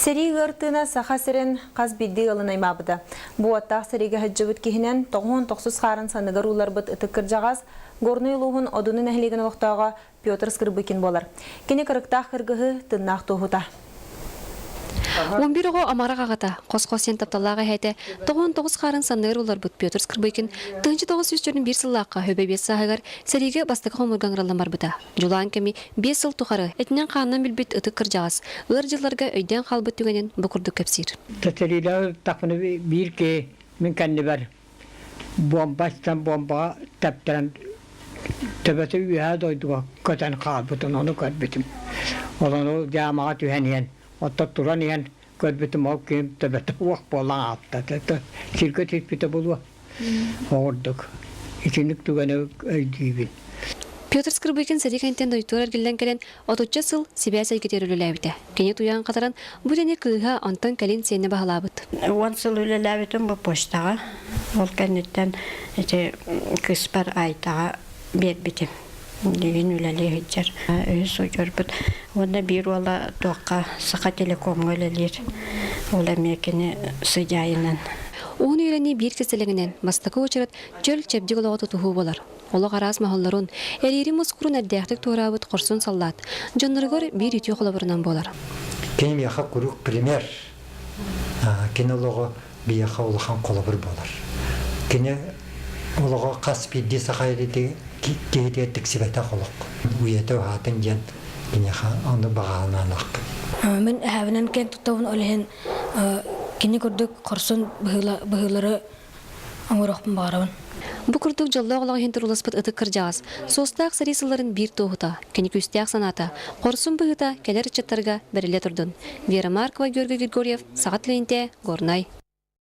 Сэрии ыар тыына Саха сирин хас биирдии ыалын аймаабыта. Бу уоттаах сэриигэ сылдьыбыт киһинэн 99 хаарын санныгар уулларбыт ытык кырдьаҕас Горнай улууһун Одуну нэһилиэгин олохтооҕо Петр Скрыбыкин буолар. Кини кырыктаах кыргыһы тыннаах туоһута. 11 оҕо амарах аҕата, хос-хос сиэн тапталлаах эһээтэ, 99 хаарын санныгар уулларбыт Петр Скрыбыкин 1941 сыллаахха Хөбө биэс сааһыгар сэриигэ бастакы хомуурга ыҥырыллан барбыта. Дьулаан кэми биэс сыл тухары этинэн-хаанынан билбит ытык кырдьаҕас ыар дьылларга өйдөөн хаалбыт түгэнин бу курдук кэпсиир. Сэриилээх тахпыны биир киһи мин кэннибэр буомбаттан буомбаҕа тэптэрэн төбөтө үөһээ дойдуга көтөн хаалбытын ону көрбүтүм. Ол ону дьаамаҕа түһэн иһэн, оттон туран иһэн көрбүтүм ол киһим төбөтө уох буолан аатта. Сиргэ түспүтэ буолуо. Оҕурдук. Итинник түгэни өйдүүбүн. Петр Скрыбыкин сэрии кэнниттэн дойдутугар эргиллэн кэлэн, отучча сыл сибээс эйгэтигэр үлэлээбитэ. Кини туйаҕын хатаран, бу дэни кыыһа, онтон кэлин сиэнэ баһылаабыт. Уон сыл үлэлээбитим бу почтаҕа. Ол кэнниттэн ити кыыспар Айтаҕа биэрбитим. Билигин үлэлии сылдьар. Үһүс удьуорбут. Уонна биир уола туохха Саха телекомҥа үлэлиир. Ол эмиэ кини сыдьаайынан. Уһун үйэлэнии биир кистэлэҥинэн, бастакы уочарат чөл чэбдик олоҕу тутуһуу буолар. Олох араас моһоллорун, эриири мускурун эрдээхтик туораабыт хорсун саллаат дьонноругар биир үтүө холобурунан буолар. Кини миэхэ куруук пример. Кини олоҕо биһиэхэ улахан холобур буолар. Кини олоҕо хас биирдии саха киһитигэр тиксибэтэх олох. Үйэтэ уһаатын диэн киниэхэ ону баҕаланаахпын. Мин эһэбинэн киэн туттабын, ол иһин кини курдук хорсун быһыылары оҥоруохпун баҕарабын. Бу курдук дьоллоох олох иһин турууласпыт ытык кырдьаҕас, суостаах сэрии сылларын биир туоһута, кини күүстээх санаата, хорсун быһыыта кэлэр ыччаттарга бэриллэ турдун. Вера Маркова, Георгий Григорьев, Саха Тлентэ, Горнай.